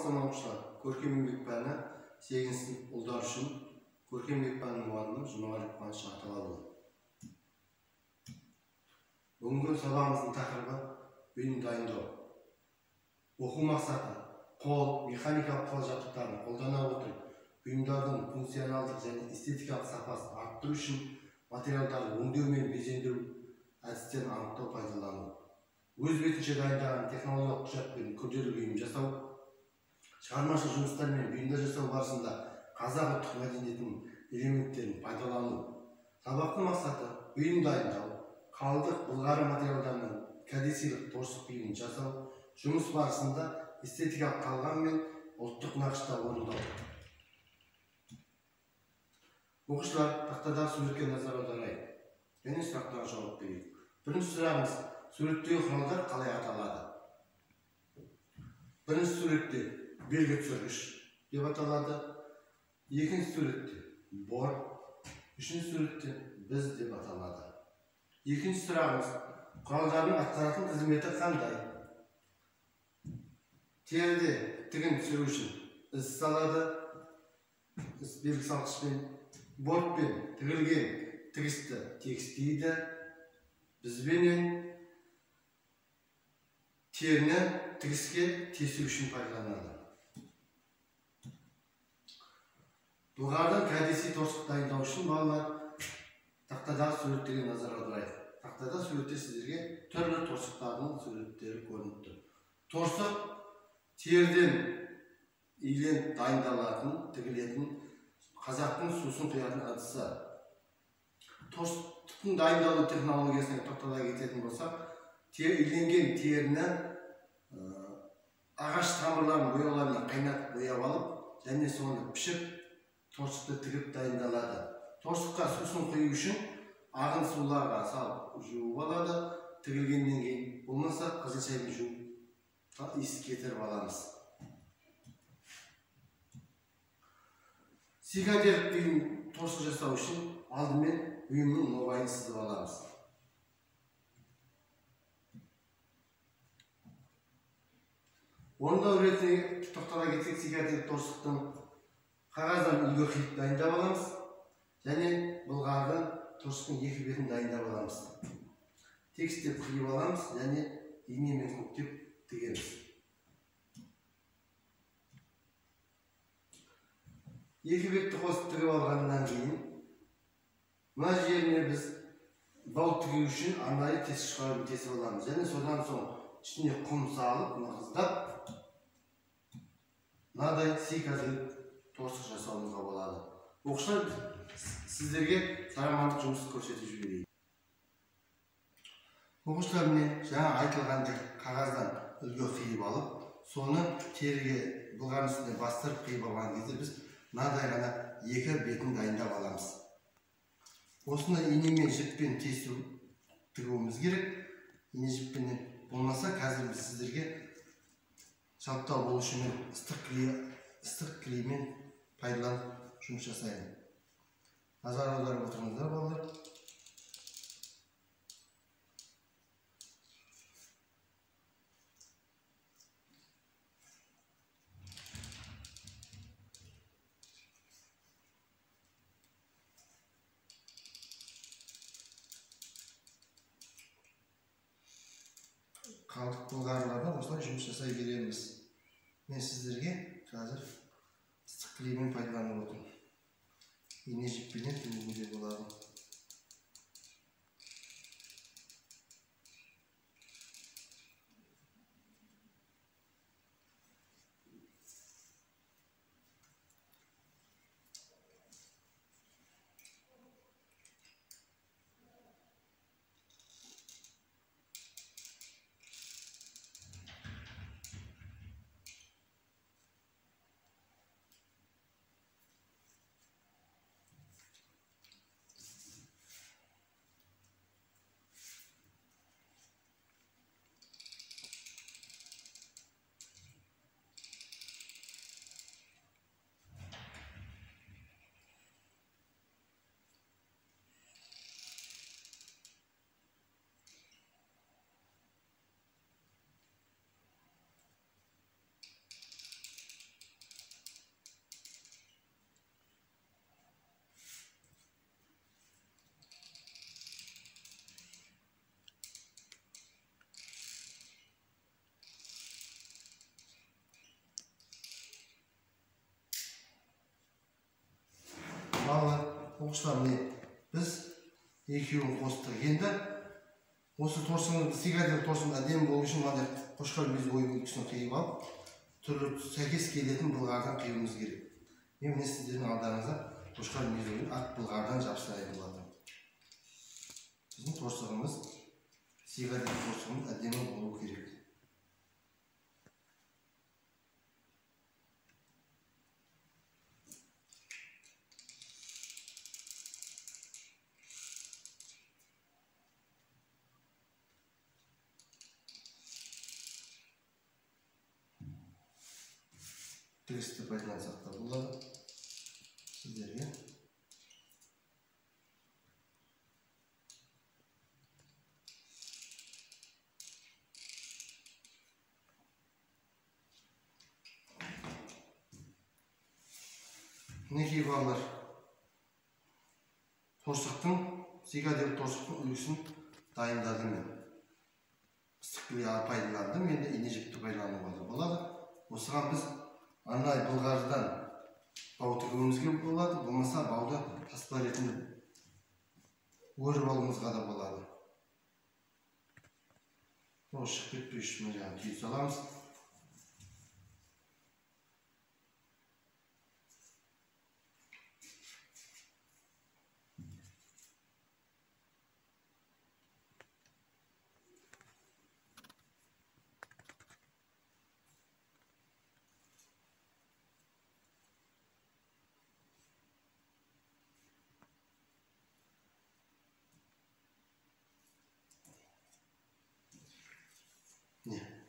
Саламатсыздар ма, оқушылар? Көркем еңбек пәні 8-ші сынып ұлдар үшін көркем еңбек пәнінің мұғалімі Жұмағалиев Қуаныш Аталаұлы. Бүгінгі сабағымыздың тақырыбы бұйым дайындау. Оқу мақсаты: қол, механикалық құрал жабдықтарын қолдана отырып, бұйымдардың функционалдық және эстетикалық сапасын арттыру үшін материалдарды өңдеу мен безендіру әдістерін анықтау, пайдалану. Өз бетінше дайындаған технологиялық құжатпен күрделі бұйым жасау, шығармашылық жұмыстар мен бұйымдар жасау барысында қазақ ұлттық мәдениетінің элементтерін пайдалану. Сабақтың мақсаты: бұйым дайындау, қалдық былғары материалдарынан кәдесыйлық торсық бұйымын жасау, жұмыс барысында эстетикалық талғам мен ұлттық нақышта орындау. Оқушылар, тақтадағы суретке назар аударайық және сұрақтарға жауап берейік. Бірінші сұрағымыз: суреттегі құралдар қалай аталады? Бірінші суретте белгі түсіргіш деп аталады, екінші суретте бор, үшінші суретте біз деп аталады. Екінші сұрағымыз: құралдардың атқаратын қызметі қандай? Теріде тігін түсіру үшін із салады, із белгі салғышпен, бортпен тігілген тігісті тегістейді, бізбенен теріні тігіске тесу үшін пайдаланады. Былғарыдан кәдесый торсық дайындау үшін балалар тақтадағы суреттерге назар аударайық. Тақтада суретте сіздерге түрлі торсықтардың суреттері көрініп тұр. Торсық теріден иленіп дайындалатын, тігілетін қазақтың сусын құятын ыдысы. Торсықтың дайындалу технологиясына тоқтала кететін болсақ, иленген теріні ағаш тамырларын бояуларына қайнатып бояп алып, және соны пішіп, торсықты тігіп дайындалады. Торсыққа сусын құю үшін ағын суларға салып жуып алады, тігілгеннен кейін болмаса қызыл шаймен жуып иіс кетіріп аламыз. Сикадерлік бұйым торсық жасау үшін алдымен бұйымның нобайын сызып аламыз. Орындау ретіне тоқтала кетсек, сикадерлік торсықтың қағаздан үлгі қиып дайындап аламыз және былғарыдан торсықтың екі бетін дайындап аламыз. Тегістеп қиып аламыз және инемен көктеп тігеміз. Екі бетті қосып тігіп алғаннан кейін мына жеріне біз бау тігу үшін арнайы тесік шығарып тесіп аламыз және содан соң ішіне құм салып нығыздап мынадай сикадерлік торсық жасауымызға болады. Оқушылар, сіздерге сарамандық жұмыс көрсетіп жіберейін. Оқушылар, міне жаңа айтылғандай қағаздан үлгі қиып алып, соны теріге былғарының үстіне бастырып қиып алған кезде біз мынадай ғана екі бетін дайындап аламыз. Осыны инемен жіппен тесу тігуіміз керек. Ине жіппенен болмаса қазір біз сіздерге шалттау болу үшін ыстық клеймен пайдаланып жұмыс жасаймын. Назар аударып отырыңыздар, балалар. Қалдық былғарылардан осылай жұмыс жасай береміз. Мен сіздерге қазір ыстық клеймен пайдаланып отырмын. Ине жіппенен тігуге де болады. Оқушылар, міне біз екеуін қостық. Енді осы торсығымыз, сикаделік торсығымыз әдемі болу үшін мынандай қошқар мүйізі ойып үлгісін қиып алып, түрлі сәйкес келетін былғарыдан қиюымыз керек. Мен міне сіздердің алдарыңызда қошқар мүйізі ойын ақ былғарыдан жапсырайын болады. Біздің торсығымыз, сикаделік торсығымыз әдемі болу керек. Тігісті пайдалансақ та болады сіздерге. Мінекей балалар, торсықтың, сикаделік торсықтың үлгісін дайындадым мен. Ыстық пайдаландым, енді ине жіпті пайдалануға да болады. Осыған біз арнайы былғарыдан бау тігуімізге болады, болмаса бауды таспа ретінде өріп алуымызға да болады. Ол шығып кетпеу үшін мына жағын түйе саламыз.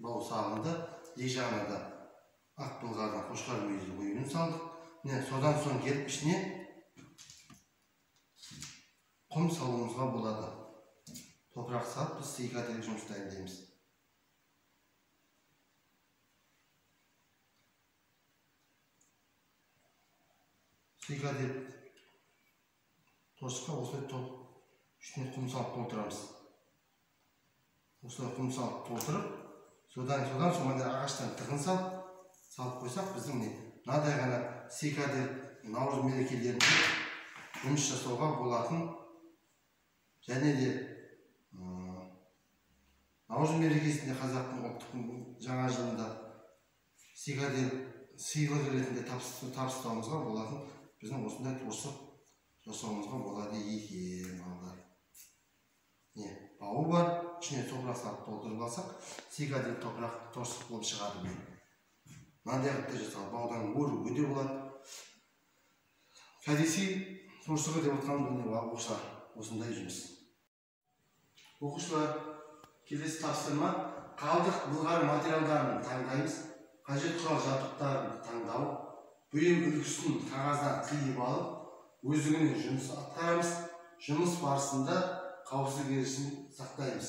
Бау салынды, екі жағына да ақ былғарыдан қошқар мүйізі оюын салдық. Міне, содан соң келіп ішіне құм салуымызға болады. Топырақ салып біз сикаделік жұмыс дайындаймыз. Сикаделік торсыққа осылай үстіне құм салып толтырамыз. Осылай құм салып толтырып, содан соң мынандай ағаштан тығын салып қойсақ, біздің міне мынадай ғана сикаделік наурыз мерекелерінде жұмыс жасауға болатын және де наурыз мерекесінде қазақтың ұлттық жаңа жылында сикаделік сыйлық ретінде табыстауымызға болатын біздің осындай торсық жасауымызға болады екен балалар. Не, бауы бар, ішіне топырақ салып толтырып алсақ, сикаделік топырақ торсық болып шығады. Мынандай қылып та жасалады, баудан өруге де болады. Кәдесый торсығы деп отырған міне оқушылар, осындай жұмыс. Оқушылар, келесі тапсырма: қалдық былғары материалдарын таңдаймыз, қажет құрал жабдықтарын таңдау, бұйым үлгісін қағаздан қиып алып, өздігінен жұмыс атқарамыз, жұмыс барысында қауіпсіздік ережесін сақтаймыз.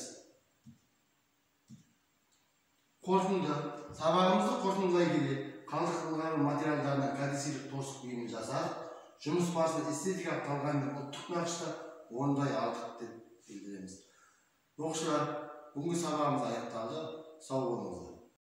Қорытынды. Сабағымызды қорытындылай келе, қалдық былғары материалдарынан кәдесыйлық торсық бұйымын жасадық. Жұмыс барысында эстетикалық талғам мен ұлттық нақышта орындай алдық деп білдіреміз. Оқушылар, бүгінгі сабағымыз аяқталды. Сау болыңыздар.